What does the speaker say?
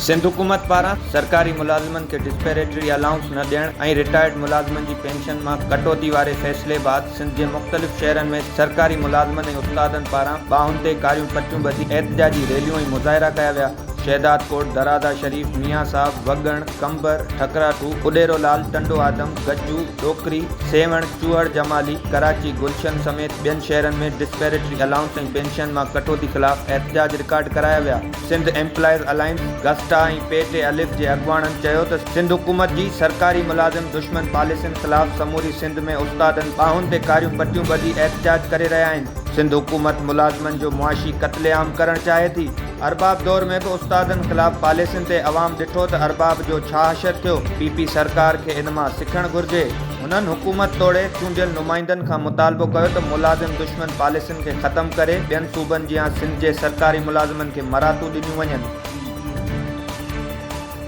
سنڌ حڪومت پاران سرڪاري ملازمن کي ڊسپيريٽري الائونس نه ڏيڻ ۽ رٽائرڊ ملازمن جي پينشن مان ڪٽوتي واري فيصلي بعد سنڌ جي مختلف شهرن ۾ سرڪاري ملازمن ۽ استادن پاران ٻانهن تي ڪاريون پٽيون ٻڌي احتجاجي ريليون ۽ مظاهرا ڪيا ويا. شهدادڪوٽ، درادا شريف، ميان صاحب، وڳڻ، قمبر، ٺڪراٺو، اڏيرو لال، ٽنڊو آدم، گجو، ڏوڪري، سيوهڻ، چوهڙ جمالي، ڪراچي، گلشن سميت ٻين شهرن ۾ ڊسپيريٽري الائونس ۽ پينشن مان ڪٽوتي خلاف احتجاج رڪارڊ ڪرايا ويا. سنڌ ايمپلائيز الائنس، گسٽا ۽ پي ٽي الف جي اڳواڻن چيو ته سنڌ حڪومت جي سرڪاري ملازم دشمن پاليسين خلاف سموري سنڌ ۾ استادن ٻانهن تي ڪاريون پٽيون ٻڌي احتجاج ڪري رهيا آهن، سنڌ حڪومت ملازمن جو معاشي قتل عام ڪرڻ چاهي ٿي. ارباب دور ۾ به استادن خلاف پاليسين تي عوام ڏٺو ته ارباب جو ڇا حشر ٿيو، پي پي سرڪار کي ان مان سکڻ گهرجي. هنن حڪومت توڙي چونڊيل نمائندن کان مطالبو ڪيو ته ملازم دشمن پاليسين کي ختم ڪري ٻين صوبن جيان سنڌ جي سرڪاري ملازمن کي مراعتون ڏنيون وڃن.